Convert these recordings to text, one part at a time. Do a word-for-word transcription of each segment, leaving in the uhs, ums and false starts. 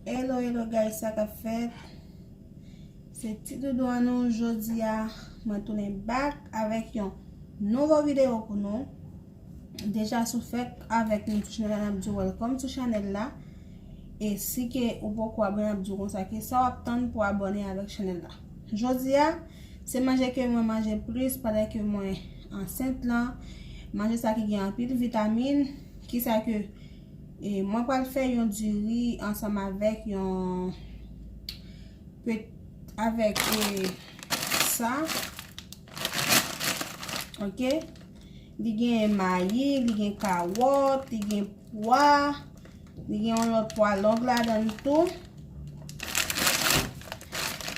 Hello, hello guys, sa k ap fèt? Se Ti Doudou an nou. Jodi a, mwen tounen back avèk yon nouvo videyo pou nou. Deja si w fèk avèk nou sou chanèl la, n ap di w welcome sou chanèl la. E si ke ou poko abòne, n ap di w konsa ke sa w ap tann pou abòne avèk chanèl la. Jodi a, se manje ke mwen manje plis pandan ke mwen ansent lan. Manje sa ki gen anpil vitamin, kisa ke E mwen pral fè yon diri ansanm avèk yon pet avèk e, sa. Ok. Li gen mayi, li gen kawòt, li gen pwa, li gen yon lòt pwa long ladan l tou.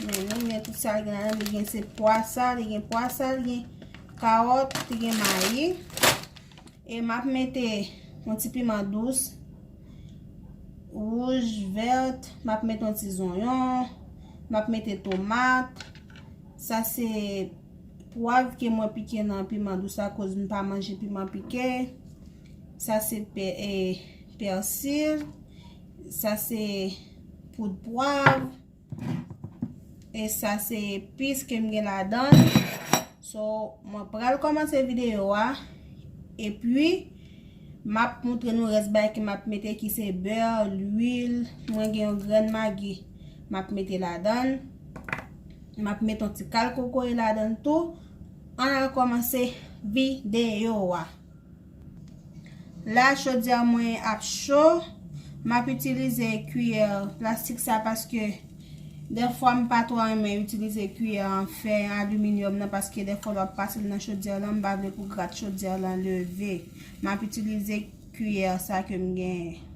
Men nou gen tout sa l gen ladan, li gen se pwa sa, li gen pwa sa, li gen kawòt, li gen mayi. E m ap mete yon ti piman dous, wouj, vèt, m ap mete yon ti zonyon, m ap mete tomat. Sa se pwav ke mwen pike nan piman dous la, akoz m pa manje piman pike. Sa se pè, e, pèsil. Sa se poud pwav. E sa se epis ke m gen ladan l. So, mwen pral kòmanse videyo a. Epi, m ap moutre nou rès bagay ke m ap mete, ki se bè, lwil. Mwen gen yon grenn magi m ap mete ladan l. M ap mete yon ti kal kokoye ladan l tou. Ann al kòmanse videyo a. La, chodyè mwen ap cho. M ap itilize kiyè plastik sa paske dèfwa m pa twò renmen itilize kiyè an fè, aliminyòm nan, paske dèfwa lè w ap pase l nan chodyè lan, m pa vle pou grat chodyè lan leve. M ap itilize kiyè sa ke m genyen.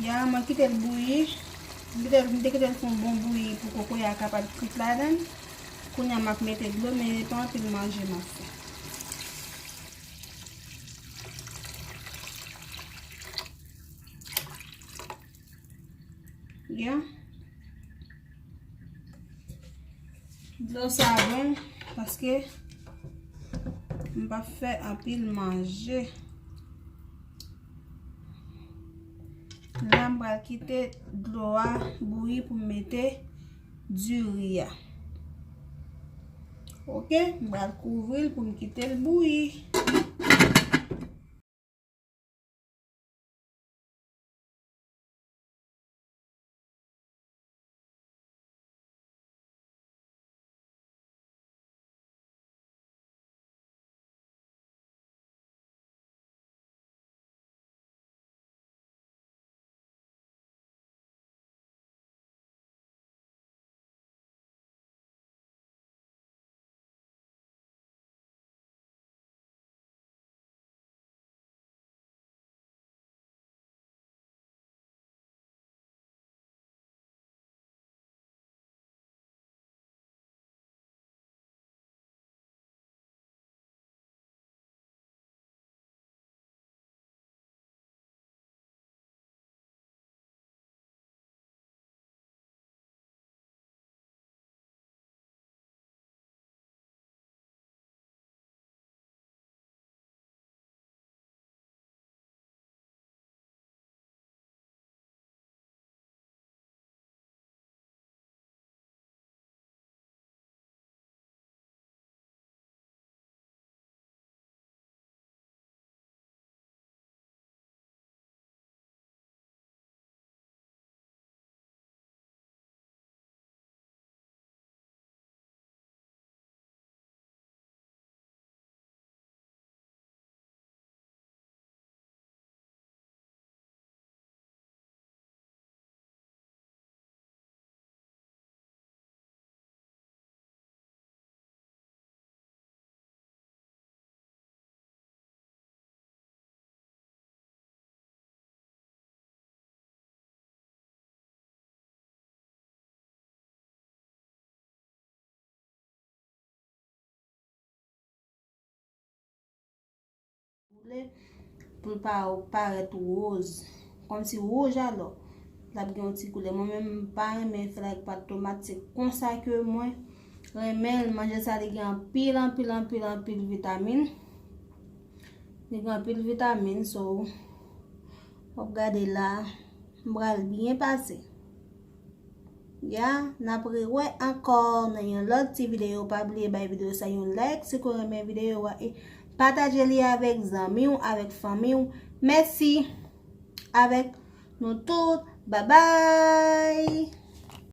Ya, mwen kite l bouyi. M kite l, m te kite l fè yon bon bouyi pou kokoye a kapab kwit ladan l. Kounye a, m ap mete dlo, men e pa anpil manje m ap fè. Ya. Dlo sa bon, paske m p ap fè anpil manje. La, m pral kite dlo a bouyi pou m mete diri a. Oke, m pral kouvri l pou m kite l bouyi. Pou l pa parèt wòz. Kòmsi wouj alò. L ap gen yon ti koulè. Mwen menm, m pa renmen fè l ak pat tomat. Se konsa ke mwen renmen l. Manje sa, li gen anpil, anpil, anpil, anpil vitamin. Li gen anpil vitamin, so, w ap gade la, m pral byen pase. Ya, n ap rewè ankò nan yon lòt ti videyo. Pa bliye bay videyo sa yon like si w renmen videyo a e pataje li avèk zanmi w, avèk fanmi w. Mèsi avèk nou tout. Babay!